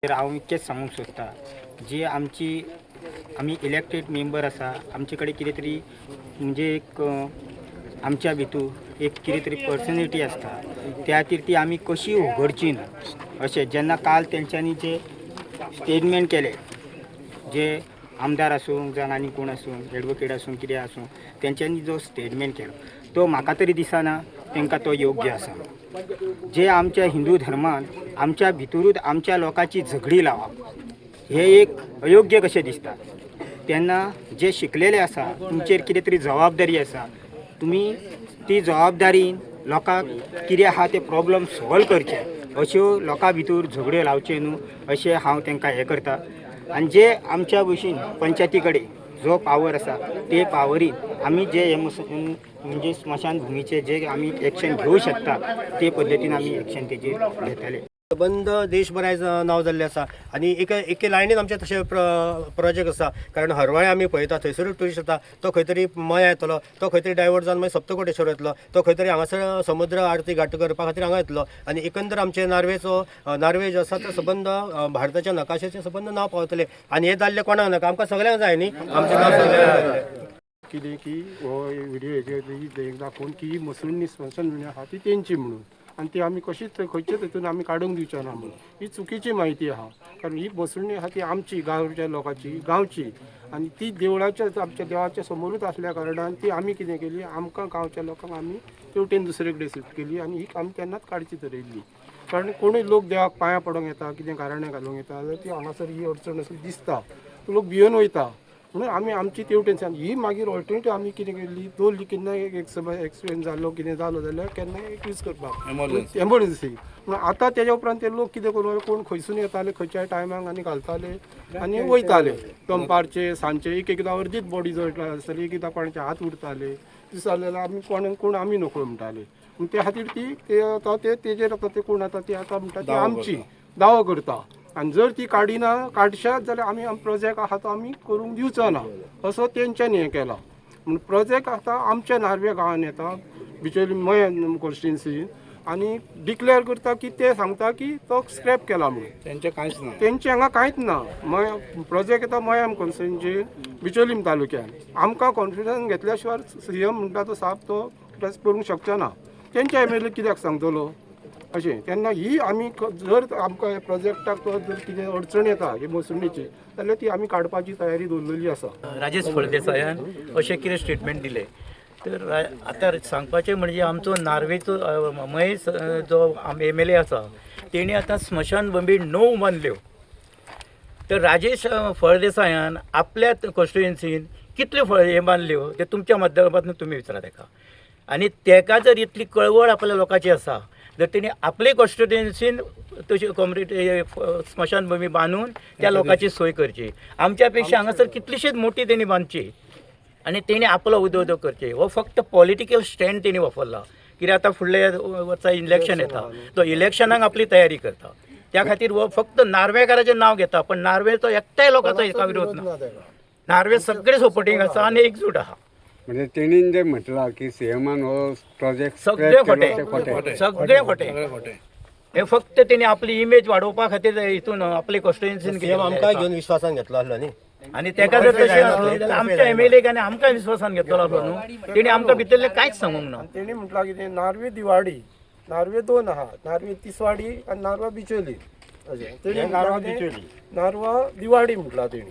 हांव इतकेंच सांगूंक सोदता, जी आमची आमी इलेक्टेड मेंबर आसा, आमचे कडेन कितें तरी म्हणजे एक आमच्या भितूर एक कितें तरी पर्सनेलिटी आसता, त्या खातीर ती आमी कशी उगडची ना अशें. जेन्ना काल तेंच्यांनी जे स्टेटमेंट केले, जे आमदार आसूं जावं आनी कोण आसूं, एडवोकेट आसूं, कितें आसूं, तेंच्यांनी जो स्टेटमेंट केलो तो म्हाका तरी दिसना तांकां तो योग्य आसा. जे आमच्या हिंदू धर्मान आमच्या भितरूच आमच्या लोकांची झगडी लावप हे एक अयोग्य कशें दिसता. तेन्ना जे शिकलेले आसा तुमचेर कितें तरी जबाबदारी आसा, तुमी ती जबाबदारी लोकांक कितें आहा ते प्रॉब्लम सॉल्व करचे, अश्यो लोकां भितर झगड्यो लावच्यो न्हू अशें हांव तांकां हें करता. आनी जे आमच्या भशेन पंचायती कडेन जो पावर आसा ते पावरीन आमी जे हे म्हणजे स्मशानभुमीचे जे आमी एक्शन घेवं शकता ते पद्दतीन आमी एक्शन तेजेर घेतले. बंद देशभरायज नांव जाल्लें आसा आनी एके लायनीन आमचे तशे प्रोजेक्ट आसा. कारण हरवळे आमी पळयता थंयसरूय ट्युरिस्ट येता, तो खंय तरी मया येतलो, तो खंय तरी डायवर्ट जावन मागीर सप्तकोटेश्वर येतलो, तो खंय तरी हांगासर समुद्र आरती घाट करपा खातीर हांगा येतलो. आनी एकंदर आमचे नार्वेचो नार्वे जो आसा तो सबंद भारताच्या नकाशाचें सबंद नांव पावतलें. आनी हें जाल्लें कोणाक नाका, आमकां सगळ्यांक जाय न्ही, आमचें नांव सगळ्यांक जाय. कितें की हो व्हिडियो हेजेर दाखोवन की मसुंडी स्मशानभुमी आहा ती तेंची म्हणून, आनी ती आमी कशीच खंयचेच हितून आमी काडूंक दिवचे ना म्हणून, ही चुकीची म्हायती आहा. कारण ही मसुंडी आहा ती आमची गांवच्या लोकांची गांवची, आनी ती देवळाच्या आमच्या देवाच्या समोरूच आसल्या कारणान ती आमी कितें केली, आमकां गांवच्या लोकांक आमी तेवटेन दुसरे कडेन शिफ्ट केली आनी ही आमी तेन्नाच काडची थरयल्ली. कारण कोणूय लोक देवाक पांयां पडोंक येता, कितें गाराणें घालूंक येता जाल्यार ती हांगासर ही अडचण अशी दिसता, लोक भियोन वयता. म्हणून आमी आमची तेवटेन ही मागीर ऑल्टरनेटीव आमी कितें केली दवरली, केन्नाय एक्सिडेंट जालो कितें जालो जाल्यार केन्नाय यूज करपाक एमर्जन्सी. म्हणून आतां तेज्या उपरांत ते लोक कितें करूं, कोण खंयसून येताले खंयच्याय टायमाक आनी घालताले आनी वयताले दनपारचे सांजचे, एक एकदां अर्दीच बॉडी जळटा आसताली, एक एकदां कोणाचे हात उरताले, दिसता जाल्यार आमी कोण कोण आमी नकळो म्हणटाले. पूण त्या खातीर ती ते आतां ते तेजेर आतां ते कोण आतां ती आतां म्हणटा ती आमची दावो करता. आनी जर ती काडिना काडशात जाल्यार आमी प्रोजेक्ट आहा तो आमी करूंक दिवचो ना असो तेंच्यांनी हें केला. म्हूण प्रोजेक्ट आतां आमच्या नार्वे गांवान येता बिचोली मयें कॉन्स्टिट्युन्सीन आनी डिक्लेअर करता की ते सांगता की तो स्क्रॅप केला म्हणून. तेंचें कांयच ना, तेंचें हांगा कांयच ना. मय प्रोजेक्ट येता मयें कॉन्स्टिट्युन्सीन बिचोलीम तालुक्यान, आमकां कॉन्फिडन्स घेतल्या शिवाय सीएम म्हणटा तो साप तो करूंक शकचो ना. तेंच्या एमएलए कित्याक सांगतलो अशें. तेन्ना ही आमी जर आमकां प्रोजेक्टाक तो जर कितें अडचण येता ही मसुंडीची जाल्यार ती आमी काडपाची तयारी दवरलेली आसा. राजेश फळदेसायान अशें कितें स्टेटमेंट दिलें तर आतां सांगपाचें म्हणजे आमचो नार्वेचो महेश जो एमएलए आसा तेणी आतां स्मशानभूमी 9 बांदल्यो. तर राजेश फळदेसायान आपल्या कॉन्स्टिट्युएन्सीन कितल्यो हे बांदल्यो ते तुमच्या माध्यमांतल्यान तुमी विचारा तेका. आनी तेका जर इतली कळवळ आपल्या लोकांची आसा जर तेणी आपले कॉन्स्टिट्युएन्सीन तशी कॉम्युनिटी स्मशानभूमी बांदून त्या लोकांची सोय करची. आमच्या पेक्षा हांगासर कितलीशीच मोठी तेणी बांदची आनी तेणी आपलो उदोउदो करची. हो फक्त पॉलिटिकल स्टँड तेणी वापरला. कित्याक आतां फुडल्या वर्सा इलेक्शन येता, तो इलेक्शनाक आपली तयारी करता, त्या खातीर हो फक्त नार्वेकाराचें नांव घेता. पण नार्वेचो एकट्याय लोकांचो हेका विरोध ना, नार्वे सगळे सपोर्टींग आसा आनी एकजूट आहा. म्हणजे तेणीन जे म्हटलां की सीएमान हो प्रोजेक्ट सगळे खोटे, सगळे खोटे. हे फक्त तेणी आपली इमेज वाडोवपा खातीर हितून आपले कॉन्स्टिट्युएन्सीन आमकां घेवन विश्वासान घेतलो आसलो न्ही. आनी तेका जर तशें आसलें जाल्यार आमच्या एमएलए आनी आमकां विश्वासान घेतलो आसलो न्हू, तेणी आमकां भितरलें कांयच सांगूंक ना. तेणी म्हटलां कितें नार्वे दिवाडी, नार्वे 2 आहा, नार्वे तिसवाडी आनी नार्वा बिचोली. अशें तेणी नार्वा दिवाडी म्हटलां तेणी.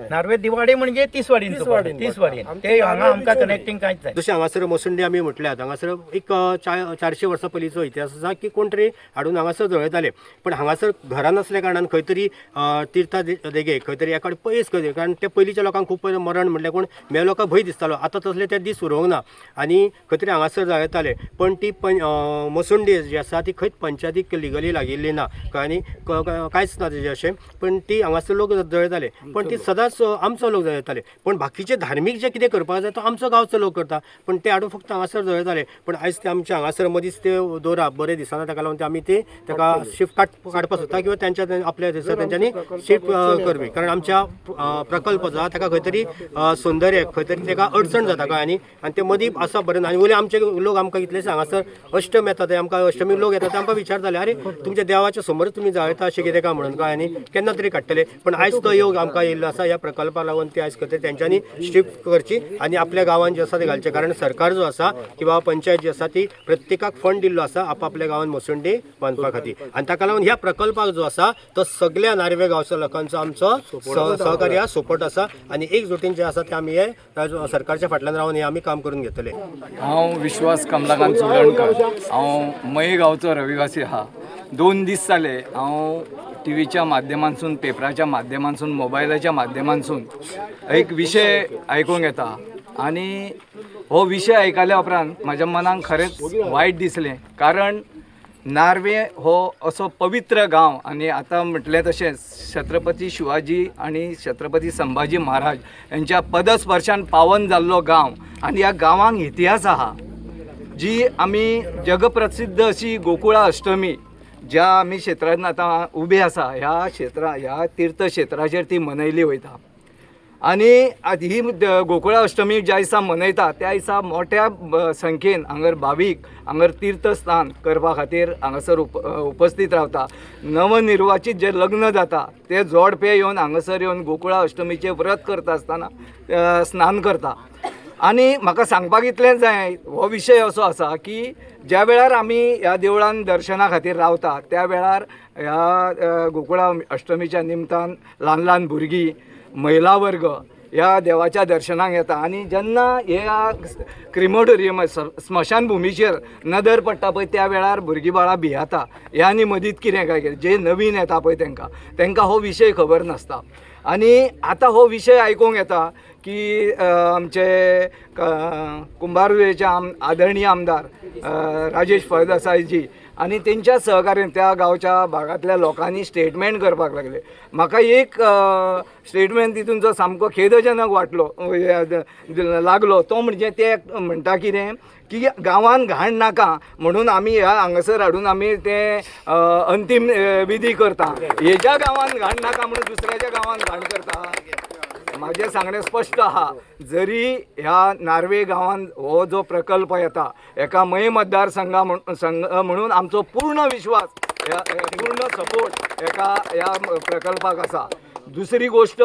नार्वे दिवाडी म्हणजे तिसवाडी, तिसवाडी ते हांगा आमकां कनेक्टींग कांयच जाय. जशें हांगासर मसुंडी आमी म्हटल्यात, हांगासर एक 400 वर्सां पयलींचो इतिहास आसा की कोण तरी हाडून हांगासर जळयताले. पण हांगासर घरां नासल्या कारणान खंय तरी तिर्था देगे खंय तरी एका पयस खंय, कारण ते पयलींच्या लोकांक खूब मरण म्हटल्यार कोण मेलो काय भंय दिसतालो. आतां तसले ते दीस उरोंक ना आनी खंय तरी हांगासर जळयताले. पण ती मसुंडी जी आसा ती खंयच पंचायतीक लिगली लागिल्ली ना आनी कांयच ना तेजें अशें. पण ती हांगासर लोक जळयताले, पण ती सदांच सदांच आमचो लोक जळयताले. पूण बाकीचे धार्मीक जे कितें करपाक जाय तो आमचो गांवचो लोक करता, पूण ते हाडून फक्त हांगासर जळयताले. पूण आयज ते आमच्या हांगासर मदींच ते दवरप बरें दिसना, ताका लागून ते आमी ते ताका शिफ्ट काडपाक सोदता किंवा त्यांच्या आपल्या थंयसर तेंच्यांनी शिफ्ट करपी. कारण आमच्या प्रकल्प जो आसा ताका खंय तरी सौंदर्य खंय तरी ताका अडचण जाता कळ्ळें न्ही, आनी ते मदीं आसा बरें ना. आनी वयल्यान आमचे लोक आमकां कितलेशे हांगासर अष्टम येता ते आमकां अष्टमी लोक येता ते आमकां विचारताले, आरे तुमच्या देवाच्या समोर तुमी जळयता अशें कितें काय म्हणून कळ्ळें न्ही, केन्ना तरी काडटले. पूण आयज तो योग आमकां येयल्लो आसा ह्या प्रकल्पाक लागून ते आयज खंय तरी तेंच्यांनी शिफ्ट करची आनी आपल्या गांवान जे आसा ते घालचे. कारण सरकार जो आसा किंवा पंचायत जी आसा ती प्रत्येकाक फंड दिल्लो आसा आपआपल्या गांवान मसुंडी बांदपा खातीर, आनी ताका लागून ह्या प्रकल्पाक जो आसा तो सगळ्या नार्वे गांवच्या लोकांचो आमचो सहकार्य सपोर्ट आसा आनी एकजुटीन जे आसा ते आमी हे सरकारच्या फाटल्यान रावन हे आमी काम करून घेतले. हांव विश्वास कमलाकांत चोडणकर, हांव मये गांवचो रविवासी आहा. 2 दीस जाले हांव टीव्हीच्या माध्यमांसून, पेपराच्या माध्यमांसून, मोबायलाच्या माध्यमांसून एक विशय आयकूंक येता आनी हो विशय आयकल्या उपरांत म्हाज्या मनाक खरेंच वायट दिसलें. कारण नार्वे हो असो पवित्र गांव आनी आतां म्हटलें तशेंच छत्रपती शिवाजी आनी छत्रपती संभाजी महाराज यांच्या पदस्पर्शान पावन जाल्लो गांव आनी ह्या गांवांक इतिहास आहा जी आमी जगप्रसिद्ध अशी गोकुळा अष्टमी ज्या आमी क्षेत्रान आतां उबे आसा ह्या क्षेत्रा ह्या तीर्थक्षेत्राचेर ती मनयली वयता. आनी ही गोकुळा अष्टमी ज्या दिसा मनयता त्या दिसा मोठ्या संख्येन हांगर भावीक हांगर तीर्थस्थान करपा खातीर हांगासर उपस्थित रावता. नवनिर्वाचित जे लग्न जाता ते जोडपे येवन हांगासर येवन गोकुळा अष्टमीचें व्रत करता आसतना स्नान करता. आनी म्हाका सांगपाक इतलेंच जाय, हो विशय असो आसा की ज्या वेळार आमी ह्या देवळान दर्शना खातीर रावता त्या वेळार ह्या गोकुळा अष्टमीच्या निमतान ल्हान ल्हान भुरगीं, महिला वर्ग ह्या देवाच्या दर्शनाक येता आनी जेन्ना ह्या क्रिमोटोरियम स्मशानभुमीचेर नदर पडटा पळय त्या वेळार भुरगीं बाळां भियेता ह्या आनी मदींत कितें काय कितें जे नवीन येता पळय तांकां तांकां हो विशय खबर नासता. आनी आतां हो विशय आयकूंक येता की आमचे कुंभारजुवेचे आदरणीय आमदार राजेश फळदेसायजी आनी तेंच्या सहकार्यान त्या गांवच्या भागांतल्या लोकांनी स्टेटमेंट करपाक लागले. म्हाका एक स्टेटमेंट तितून जो सामको खेदजनक वाटलो लागलो तो म्हणजे ते म्हणटा कितें की गांवान घाण नाका म्हणून आमी ह्या हांगासर हाडून आमी ते अंतीम विधी करता. हेज्या गांवान घाण नाका म्हणून दुसऱ्याच्या गांवान घाण करता. म्हाजें सांगणें स्पश्ट आहा, जरी ह्या नार्वे गांवान हो जो प्रकल्प येता एका मये मतदारसंघा म्हणून आमचो पूर्ण विश्वास, पूर्ण सपोर्ट एका ह्या प्रकल्पाक आसा. दुसरी गोश्ट,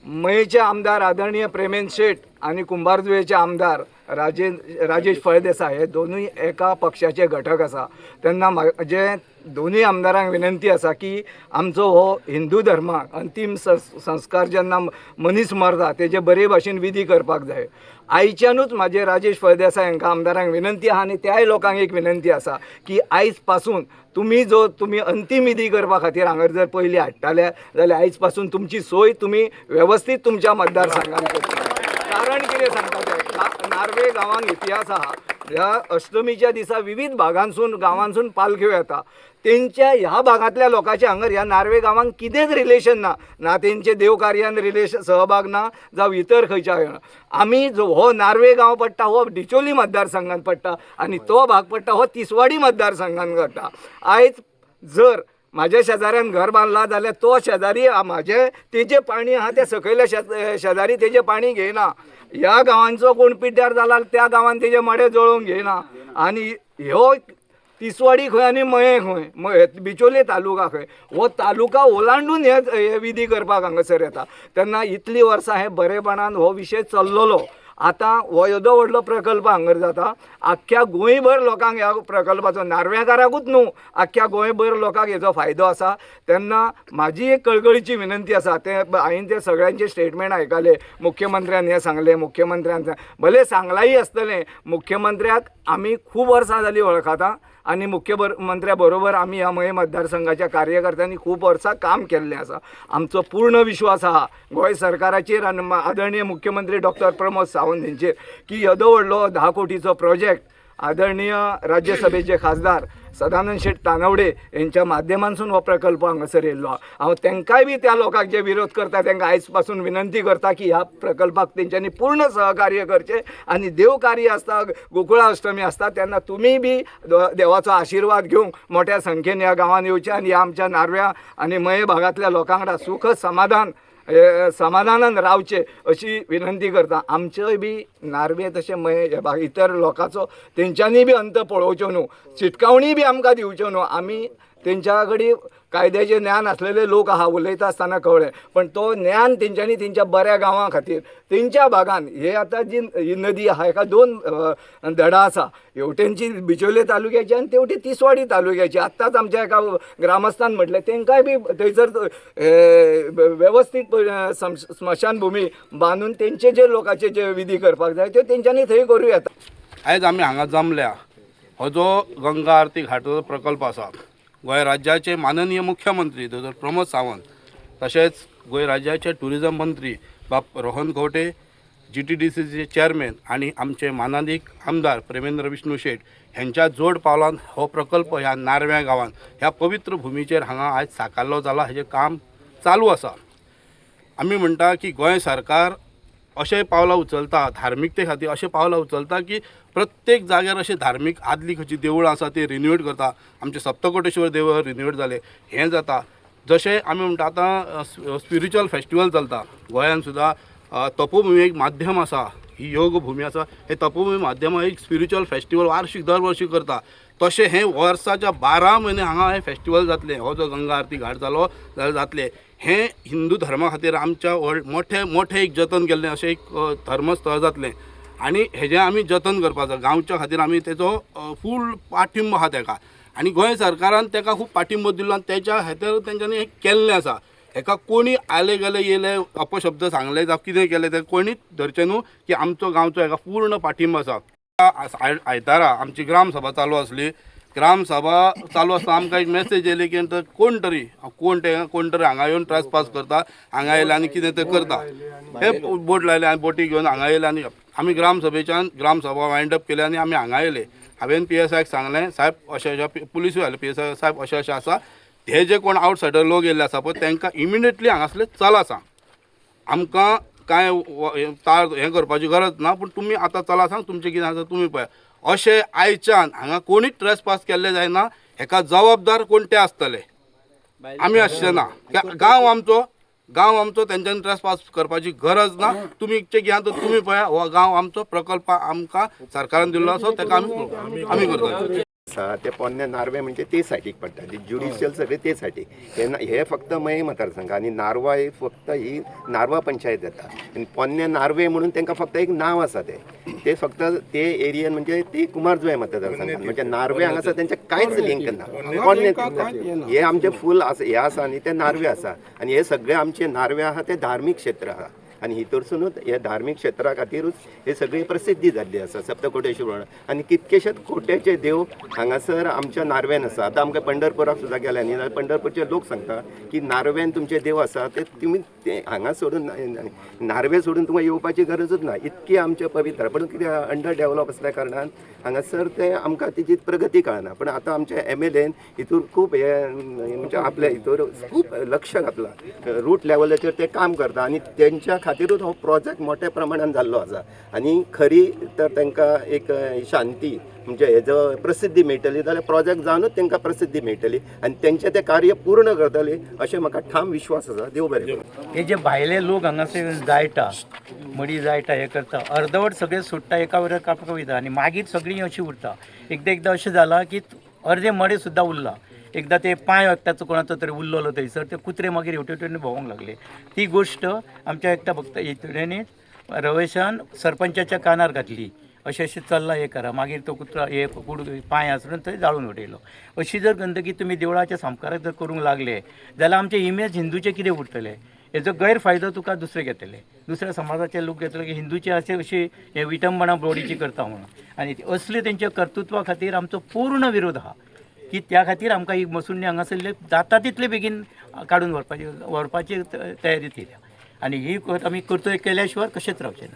मयेचे आमदार आदरणीय प्रेमेंद्र शेट आनी कुंभारजुवेचे आमदार राजेश फळदेसाय हे दोनूय एका पक्षाचे घटक आसा. तेन्ना म्हाजे दोनूय आमदारांक विनंती आसा की आमचो हो हिंदू धर्माक अंतीम संस्कार जेन्ना मनीस मरता तेजे बरे भाशेन विधी करपाक जाय. आयच्यानूच म्हाजे राजेश फळदेसाय हांकां आमदारांक विनंती आहा आनी त्याय लोकांक एक विनंती आसा की आयज पासून तुमी जो तुमी अंतीम विधी करपा खातीर हांगर जर पयलीं हाडटाले जाल्यार आयज पासून तुमची सोय तुमी वेवस्थीत तुमच्या मतदारसंघान करता. कारण कितें सांगता तें, नार्वे गांवांक इतिहास आहा. ह्या अष्टमीच्या दिसा विविध भागांसून गांवांसून पालख्यो येता. तेंच्या ह्या भागांतल्या लोकांचे हांगर ह्या नार्वे गांवांक कितेंच रिलेशन ना, ना तेंचे देवकार्यान रिलेशन सहभाग ना जावं इतर खंयच्या. आमी जो हो नार्वे गांव पडटा हो डिचोली मतदारसंघान पडटा आनी तो भाग पडटा हो तिसवाडी मतदारसंघान पडटा. आयज जर म्हाज्या शेजाऱ्यान घर बांदला जाल्यार तो शेजारी म्हाजे तेजें पाणी आहा तें सकयल्या शेजारी तेजें पाणी घेयना. ह्या गांवांचो कोण पिड्ड्यार जाला त्या गांवान तेजें मडें जळोवन घेयना. आनी ह्यो तिसवाडी खंय आनी मये खंय, बिचोले तालुका खंय, हो तालुका ओलांडून हे विधी करपाक हांगासर येता. तेन्ना इतलीं वर्सां हे बरेपणान हो विशय चल्लेलो. आतां हो येदो व्हडलो प्रकल्प हांगर जाता, आख्ख्या गोंयभर लोकांक ह्या प्रकल्पाचो, नार्वेकाराकूच न्हू, आख्ख्या गोंयभर लोकांक हेजो फायदो आसा. तेन्ना म्हाजी एक कळकळीची विनंती आसा, ते हांवें ते सगळ्यांचे स्टेटमेंट आयकले, मुख्यमंत्र्यान हें सांगलें, मुख्यमंत्र्यान भले सांगलाय आसतलें, मुख्यमंत्र्याक आमी खूब वर्सां जालीं वळखता आनी मुख्यमंत्र्या बरोबर आमी ह्या मये मतदारसंघाच्या कार्यकर्त्यांनी खूब वर्सां काम केल्लें आसा. आमचो पूर्ण विश्वास आहा गोंय सरकाराचेर आनी आदरणीय मुख्यमंत्री डॉक्टर प्रमोद सावंत हेंचेर की येदो व्हडलो 10 कोटीचो प्रोजेक्ट आदरणीय राज्यसभेचे खासदार सदानंद शेट तानवडे यांच्या माध्यमांसून हो प्रकल्प हांगासर येयल्लो आहा. हांव तांकांय बी त्या लोकांक जे विरोध करता तांकां आयज पासून विनंती करता की ह्या प्रकल्पाक तेंच्यांनी पूर्ण सहकार्य करचें आनी देवकार्य आसता, गोकुळा अष्टमी आसता तेन्ना तुमी बी देवाचो आशिर्वाद घेवंक मोठ्या संख्येन ह्या गांवांत येवचें आनी ह्या आमच्या नार्व्या आनी मये भागांतल्या लोकां वांगडा सुख समाधान समाधानान रावचे अशी विनंती करता. आमचेय बी नार्वे तशें मये हे भाग इतर लोकांचो तेंच्यांनी बी अंत पळोवच्यो न्हू, शिटकावणी बी आमकां दिवच्यो न्हू. आमी तेंच्या कडेन कायद्याचें ज्ञान आसलेले लोक आहा, उलयता आसतना कळ्ळें, पण तो ज्ञान तेंच्यांनी तेंच्या बऱ्या गांवां खातीर तेंच्या भागान हे आतां जी ही नदी आहा हेका दोन धडां आसा, हेवटेनची बिचोले तालुक्याची आनी तेवटेन तिसवाडी तालुक्याची. आत्तांच आमच्या एका ग्रामस्थान म्हटलें तेंकांय बी थंयसर वेवस्थीत स्मशानभुमी बांदून तेंचे जे लोकांचे जे विधी करपाक जाय त्यो तेंच्यांनी थंय करूं येता. आयज आमी हांगा जमल्या हो जो गंगा आरती घाटाचो प्रकल्प आसा, गोंय राज्याचे माननीय मुख्यमंत्री दोतोर प्रमोद सावंत तशेंच गोंय राज्याचे टुरिजम मंत्री बाब रोहन खंवटे, GTDCचे चेअरमॅन आनी आमचे मानादीक आमदार प्रेमेंद्र विष्णू शेट हेंच्या जोड पावलान हो प्रकल्प ह्या नार्व्या गांवांत ह्या पवित्र भुमीचेर हांगा आयज साकारलो जाला. हेजें काम चालू आसा. आमी म्हणटा की गोंय सरकार अशें पावलां उचलता धार्मिकते खातीर, अशें पावलां उचलता की प्रत्येक जाग्यार अशें धार्मीक आदली खंयची देवळां आसा ती रिनोवेट करता. आमचें सप्तकोटेश्वर देवूळ रिनोवेट जालें, हें जाता. जशें आमी म्हणटा आतां स्पिरिच्युअल फेस्टिवल चलता गोंयान सुद्दां, तपोभुमी एक माध्यम आसा, ही योग भुमी आसा, हे तपोभुमी माध्यमान एक स्पिरिच्युअल फेस्टिवल वार्षिक दर वर्सी करता. तशें हें वर्साच्या 12 म्हयने हांगा हें फेस्टिवल जातलें. हो जो गंगा आरती घाट जालो जाल्यार जातलें. हें हिंदू धर्मा खातीर आमच्या व्हड मोठें मोठें एक जतन केल्लें अशें एक धर्मस्थळ जातलें आनी हेजें आमी जतन करपाक जाय. गांवच्या खातीर आमी तेजो फूल पाठिंबो आहा तेका आनी गोंय सरकारान तेका खूब पाठिंबो दिलो आनी तेच्या खातीर तेंच्यांनी हें केल्लें आसा. हेका कोणी आले गेले येयले अपशब्द सांगले जावं कितें केलें तें कोणीच धरचें न्हू की आमचो गांवचो हेका पूर्ण पाठिंबो आसा. आयतारा आमची ग्रामसभा चालू आसली. ग्रामसभा चालू आसतना आमकां एक मेसेज येयली की कोण तरी कोण ते कोण तरी हांगा येवन ट्रेसपास करता, हांगा येयले आनी कितें तें करता, हे बोट लायले आनी बोटी घेवन हांगा येयले आनी आमी ग्रामसभेच्यान ग्रामसभा वायंड अप केली आनी आमी हांगा येयले. हांवें PSIक सांगलें, साहेब अशें अशें, पुलिसूय आयले, PSI साहेब अशें अशें आसा, हे जे कोण आवटसायडर लोक येयल्ले आसा पळय तांकां इमिडिएटली हांगासले चला सांग, आमकां कांय तार हें करपाची गरज ना, पूण तुमी आतां चला सांग, तुमचें कितें आसा तुमी पळय. अशें आयच्यान हांगा कोणीच ट्रेसपास केल्ले जायना, हेका जबाबदार कोण ते आसतले, आमी आसचे ना. गांव आमचो, गांव आमचो, तेंच्यांनी ट्रेसपास करपाची गरज ना. तुमी घेया तर तुमी पळया, हो गांव आमचो, प्रकल्प आमकां सरकारान दिल्लो आसा तेका आमी आमी करतले. आसा ते पोन्ने नार्वे म्हणजे ते सायडीक पडटा, ज्युडिशियल सगळे ते सायडीक. हे फक्त मये मतदारसंघ आनी नार्वा ही फक्त ही नार्वा पंचायत जाता आनी पोन्ने नार्वे म्हणून तांकां फक्त एक नांव आसा, ते फक्त ते एरियन म्हणजे ती कुमारजुंवें मतदारसंघान म्हणजे नार्वे हांगासर तेंचें कांयच लिंक ना. पोन्ने हे आमचे फूल आसा हे आसा आनी ते नार्वे आसा आनी हे सगळे आमचे नार्वे आहा ते धार्मीक क्षेत्र आहा आनी हितरसूनच ह्या धार्मीक क्षेत्रा खातीरूच हे सगळी प्रसिद्धी जाल्ली आसा सप्तकोटेश्वर आनी कितकेशेच कोट्याचे देव हांगासर आमच्या नार्व्यान आसा. आतां आमकां पंढरपुराक सुद्दां गेले न्ही जाल्यार पंढरपूरचे लोक सांगता की नार्व्यान तुमचे देव आसा ते तुमी हांगा सोडून नार्वे सोडून तुमकां येवपाची गरजूच ना, इतकी आमचें पवित्र. पूण कितें अंडर डेवलप आसल्या कारणान हांगासर ते आमकां तेजी प्रगती कळना. पूण आतां आमच्या MLAन हितूर खूब हे म्हणजे आपल्या हितूर खूब लक्ष घातलां, रूट लेवलाचेर ते काम करता आनी तेंच्या खातीरूच हो प्रोजेक्ट मोठ्या प्रमाणान जाल्लो आसा. आनी खरी तर तांकां एक शांती म्हणजे हेजो प्रसिद्धी मेळटली जाल्यार प्रोजेक्ट जावनूच तांकां प्रसिद्धी मेळटली आनी तेंचें तें कार्य पूर्ण करतले अशें म्हाका ठाम विश्वास आसा. देव बरें करूं. हे जे भायले लोक हांगासर जायटा मडी जायटा हें करता, अर्दवट सगळें सोडटा, एका वयर कापका वयता आनी मागीर सगळीं अशीं उरता. एकदां एकदां अशें जालां की अर्दे मडे सुद्दां उरला. एकदां ते पांय एकट्याचो कोणाचो तरी उरलेलो थंयसर, ते कुत्रे मागीर हेवटेन भोंवंक लागले. ती गोश्ट आमच्या एकट्या भक्त हेतुऱ्यांनी रवेशान सरपंचाच्या कानार घातली, अशें अशें चल्लां हें करा. मागीर तो कुत्रा हे कूड पांय आसरून थंय जाळून उडयलो. अशी जर गंदगी तुमी देवळाच्या सामकाराक जर करूंक लागले जाल्यार आमचें इमेज हिंदूचें कितें उरतलें? हेजो गैरफायदो तुका दुसरे घेतले, दुसऱ्या समाजाचे लोक घेतले की हिंदूचे अशे अशी हे विटंबणा बॉडीची करता म्हणून. आनी असले तेंच्या कर्तृत्वा खातीर आमचो पूर्ण विरोध आहा की त्या खातीर आमकां ही मसुंडी हांगासरले जाता तितले बेगीन काडून व्हरपाची तयारी केल्या आनी ही आमी करतोय केल्या शिवाय कशेंच रावचें ना.